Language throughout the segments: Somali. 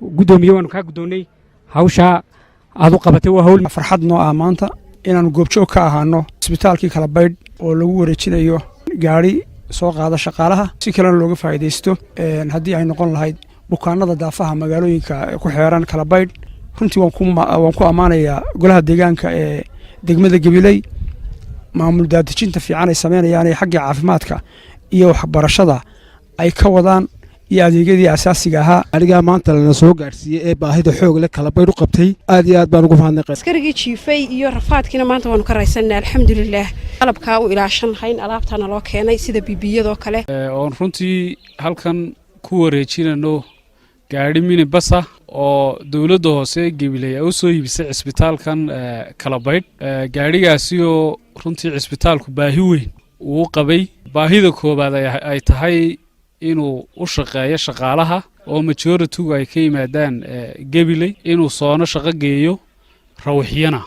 Guddoomiye, waanu kaa guddoonnay hawshaa aad u qabatay. Waa hawl farxad noo ah maanta inaannu goobjoog ka ahaano isbitaalkii Kalabaydh oo lagu wareejinayo gaadhi soo qaada shaqaalaha, si kalena looga faa'iidaysto haddii ay noqon lahayd bukaanada daafaha magaalooyinka ku xeeran Kalabaydh. Runtii waan ku ammaanayaa golaha deegaanka ee degmada Gabiley maamul daadejinta fiican ay sameynayaan ee xagga caafimaadka iyo waxbarashada ay ka wadaan iyo adeegyadii asaasiga ahaa. Anigaa maanta lana soo gaadhsiiyey ee baahida xoog leh Kalabaydh u qabtay, aad iyo aad baan ugu mahadnaqay. Askarigii jiifay iyo rafaadkiina maanta waanu ka raysanay, alxamdulilaah. Qalabkaa u ilaashan lahayn, alaabtaana loo keenay sida bibiyadoo kale. Oon runtii halkan ku wareejinayno gaadhi minibus ah oo dowladda hoose Gabiley ay u soo iibisay cisbitaalkan Kalabaydh. Gaadhigaasi oo runtii cisbitaalku baahi weyn uu qabay. Baahida koowaad ay tahay inuu u shaqeeyo shaqaalaha oo majority-gu ay ka yimaadaan Gabiley, inuu soono shaqo geeyo, rawixyana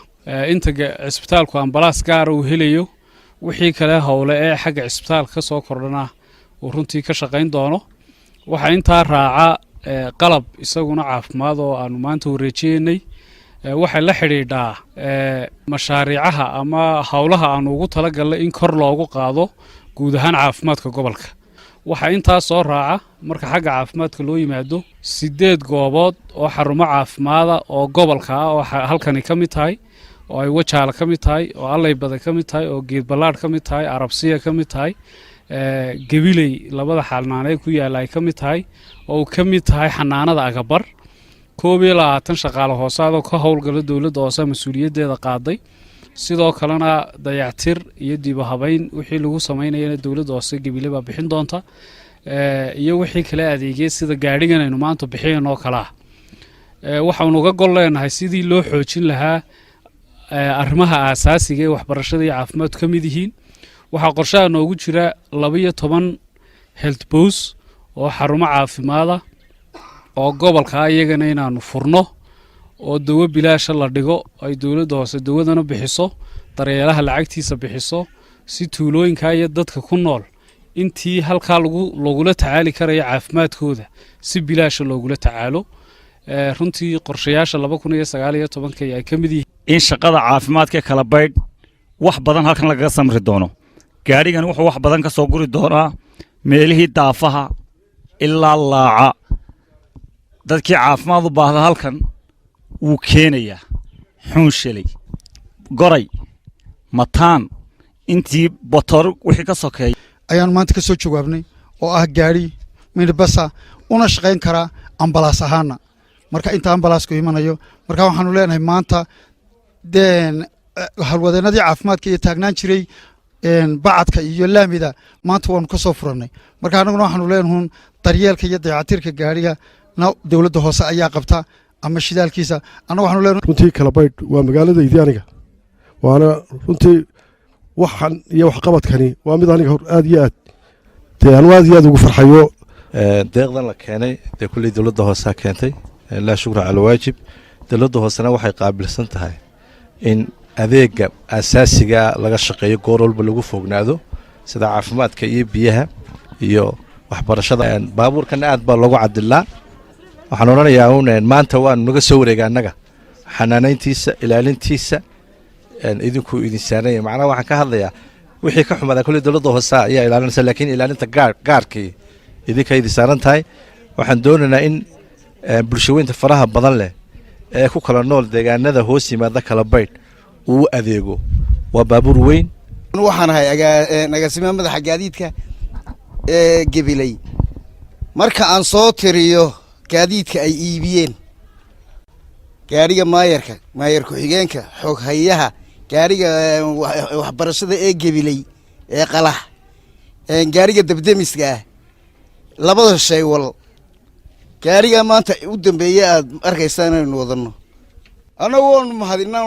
inta cisbitaalku ambalaas gaara uu helayo, wixii kale howle ee xagga cisbitaalka ka soo kordhana uu runtii ka shaqayn doono. Waxaa intaa raaca qalab isaguna caafimaad oo aanu maanta wareejiyeynay. Waxay la xidhiidhaa mashaariicaha ama howlaha aanu ugu talagalnay in kor loogu qaado guud ahaan caafimaadka gobolka. Waxaa intaa soo raaca, marka xagga caafimaadka loo yimaado, 8 goobood oo xarumo caafimaada oo gobolka ah oo halkani ka mid tahay, oo ay Wajaala ka mid tahay, oo Allaybada ka mid tahay, oo Geedballaadh ka mid tahay, Arabsiya ka mid tahay, Gabiley labada xanaanee ku yaalla ay ka mid tahay, oo uu ka mid tahay xanaanada Agabar. 21 shaqaale hoosaadoo ka howlgala dowladda hoose mas-uuliyaddeeda qaaday. Sidoo kalena dayactir iyo dib u habayn wixii lagu samaynayana dowladda hoose Gebile baa bixin doonta, iyo wixii kale adeegye sida gaadhigan aynu maanta bixinayno oo kale ah. Waxaanu uga gol leenahay sidii loo xoojin lahaa arrimaha aasaasiga ee waxbarashada iyo caafimaadku ka mid yihiin. Waxaa qorshaha noogu jira 12 health post oo xarumo caafimaada oo gobolka iyagana inaanu furno, oo dawo bilaasha la dhigo, ay dowladda hoose dawadana bixiso, daryeelaha lacagtiisa bixiso, si tuulooyinka iyo dadka ku nool intii halkaa lagu lagula tacaali karayo caafimaadkooda si bilaasha loogula tacaalo. Runtii qorshayaasha 2019-ka ay ka mid yihiin. In shaqada caafimaadka Kala Baydh wax badan halkan lagaga samri doono. Gaadhigan wuxuu wax badan ka soo guri doonaa meelihii daafaha ilaa Laaca. Dadkii caafimaad u baahda halkan wuu keenayaa. Xuunshaley, Goray, Mataan, intii Botor wixii ka sokeeya. Ayaanu maanta ka soo jawaabnay oo ah gaadhi minibus ah, una shaqayn karaa ambalaas ahaana marka inta ambalaasku imanayo. Marka waxaanu leenahay maanta deen halwadeennadii caafimaadka iyo taagnaan jiray bacadka iyo laamida maanta waanu ka soo furannay. Marka annaguna waxaanu leenahay daryeelka iyo dayacatirka gaadhiga na dowladda hoose ayaa qabta ama shidaalkiisa. Annaga waxaanu leenahay Runtii Kalabaydh waa magaaladaydii aniga, waana runtii waxan iyo waxqabadkani waa mid aniga hor aad iyo aad dee anu aad iyo aad ugu farxayo. Deeqdan la keenay dee kulley dowladda hoosaa keentay, laa shukra cala waajib. Dowladda hoosena waxay qaabilsan tahay in adeega asaasigaa laga shaqeeyo, goor walba lagu foognaado, sida caafimaadka iyo biyaha iyo waxbarashada. Baabuurkana aad baa loogu cadilaa. Waxaan odhanayaa un maanta waanu naga soo wareega annaga xanaanayntiisa, ilaalintiisa idinku idin saaranya. Macnaha waxaan ka hadlayaa wixii ka xumaada kolley dowladda hoose ayaa ilaalinaysa, laakiin ilaalinta gaarkii idinka idin saaran tahay. Waxaan doonaynaa in bulshaweynta faraha badan leh ee ku kala nool deegaanada hoos yimaada Kala Baydh uu adeego. Waa baabuur weyn. Waxaan ahay agaasimaha madaxa gaadiidka ee Gebiley. Marka aan soo tiriyo gaadiidka ay iibiyeen, gaadhiga maayarka, maayar ku-xigeenka, xoghayaha, gaadhiga waxbarashada ee Gebiley ee Qalax, gaadhiga dabdemiska ah, labada shay wal, gaadhigaa maanta u dambeeye aad arkaysaa inaynu wadanno, annagu waanu mahadinaa.